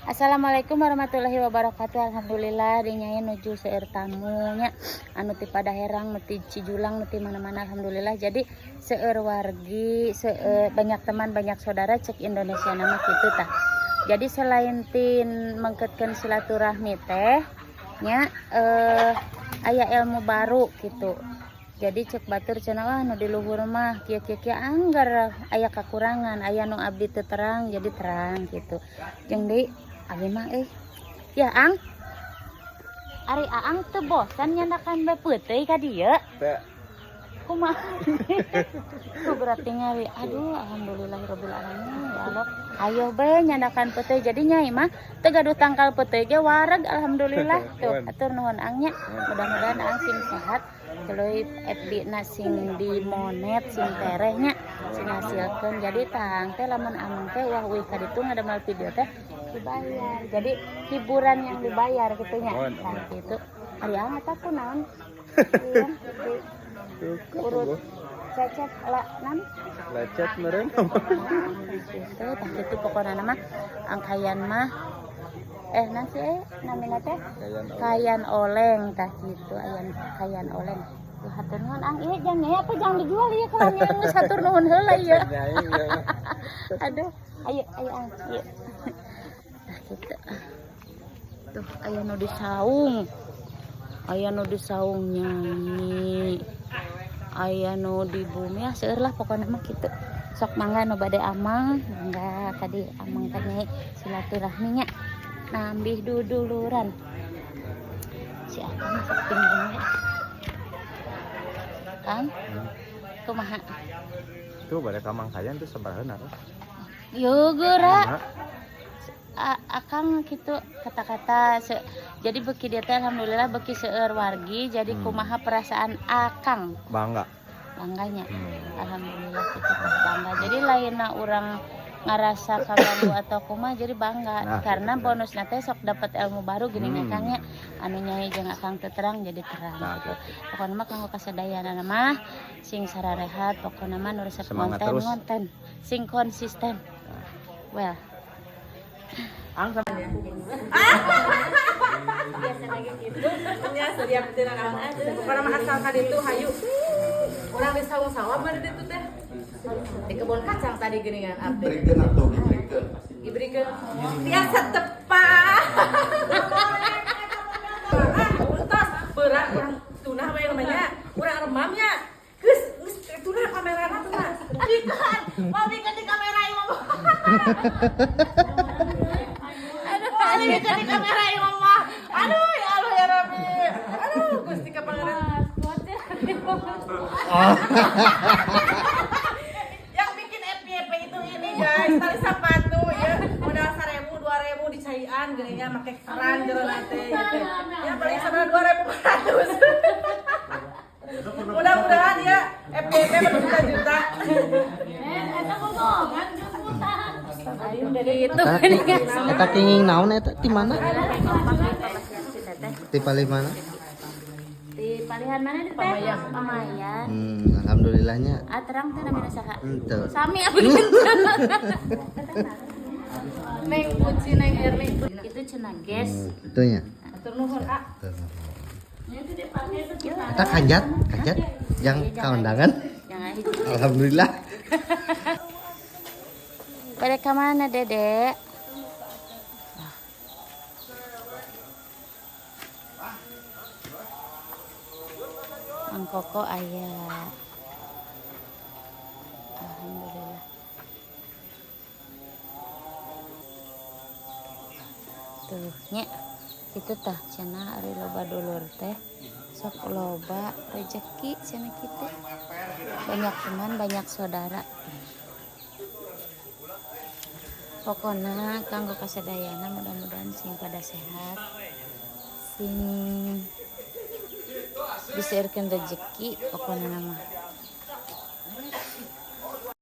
Assalamualaikum warahmatullahi wabarakatuh. Alhamdulillah dinyai nuju seueur tamunya anu ti Padaherang, nu ti Cijulang, nu ti mana-mana, alhamdulillah. Jadi seueur wargi, seueur banyak teman, banyak saudara, cek Indonesia nama kitu tah. Jadi selain tin mengketkeun silaturahmi teh nya aya ilmu baru gitu. Jadi cek batur cenah, wah, nu di luhur mah kieu kieu kieu, anggar aya kakurangan, aya nu abdi teu terang jadi terang gitu. Jeung deui abi mah ya Ang, ari Aang teu bosan nyandakan bae peuteuy ka dieu? Teh. Kumaha tuh berat tingali? Aduh, alhamdulillahirabbil alamin, ya Allah, ayo be nyandakan peuteuy. Jadi nyai mah teu gaduh tangkal peuteuy ge wareg, alhamdulillah tuh. Atur nuhun, Ang, nya. Mudah-mudahan Ang sing sehat tuluy, FB na sing di monet, sing tereh nya, sing hasilkeun. Jadi tang teh lamun ameng teh wah uih ka ditu ngadamel video teh dibayar, jadi hiburan yang dibayar gitu nya. Tah gitu. Ari Ang eta kunaon? Iya, gitu. Urut cecep lah nan. Lecet meureun. Gitu tah, gitu pokoknya mah angkayan mah nasi namina teh Kayan. Kayan oleng tah gitu, ayan kayan oleng. Ya, hatur nuhun, Ang. Ieu jang nyai apa jang dijual ieu? Kalau nyai geus hatur nuhun heula ieu. Nyai ya. Aduh, ayo ayo, Ang, ayo. Tah gitu tuh, aya nu di saung, aya nu di saung nyai, aya nu di bumi ya, seueur lah pokoknya mah gitu. Sok mangga nu bade amang, mangga tadi amang ka nyai, silaturahmi nya, nambih duduluran. Si akang sok tinggi. Kang, kumaha? Tuh bade ka Mang Kayan tuh sabaraha? Yo geura. Akang gitu kata-kata jadi beki dia teh alhamdulillah beki seueur wargi, jadi kumaha perasaan Akang? Bangga. Bangganya? Alhamdulillah gitu, bangga. Jadi lainna orang ngerasa kaganggu atau kumaha, jadi bangga Nah, karena gitu. Bonus teh sok dapat ilmu baru gini. Kangnya anu nyai jeung Akang teu terang jadi terang. Nah, gitu. Pokoknya mah kanggo kasadayana mah sing sararehat, pokoknya mah nu resep Semangat ngonten terus. Ngonten sing konsisten. Nah. Well. Ang sama. Biasa lagi gitu. Nya setiap tina naon. Pokokna mah asal ka ditu hayu. Urang di saung sawah mah di ditu teh. Di kebun kacang tadi geuningan abdi. Diberikan atau diberikan? Diberikan tiasa tepat. Ah, entos berat urang tunah we namanya. Urang remamnya. Geus geus tunah kamerana tunah. Bikan, mau bikin di kamera ieu mah. Aduh, bikin di kamera ieu mah. Aduh, ya Allah ya Rabbi. Aduh, Gusti ka Pangeran. Yang bikin FYP itu ini guys, tali sepatu ya, modal 1.000, 2.000 dicaian geuning make keran jero teh gitu. Ya paling sama 2.400. Mudah-mudahan ya FYP berjuta-juta. Gitu. Eta kenging naon eta, di mana? Di palih mana? Di palihan mana di teh? Pamayan. Pamayan. Alhamdulillahnya. Ah, terang teh namanya saha? Henteu. Sami apa gitu. Neng Uci, Neng Erni. Itu cenah ges. Itu nya. Atur nuhun, ah. Eta kanjat, kanjat yang kaundangan. Jangan. Alhamdulillah. Pada ke mana, Dedek? Mang Koko aya. Alhamdulillah. Tuh nya. Itu tah cenah ari loba dulur teh sok loba rezeki cenah kitu. Banyak teman, banyak saudara. Pokoknya kanggo kasadayana mudah-mudahan sing pada sehat, sing diseueurkeun rezeki pokoknya nama.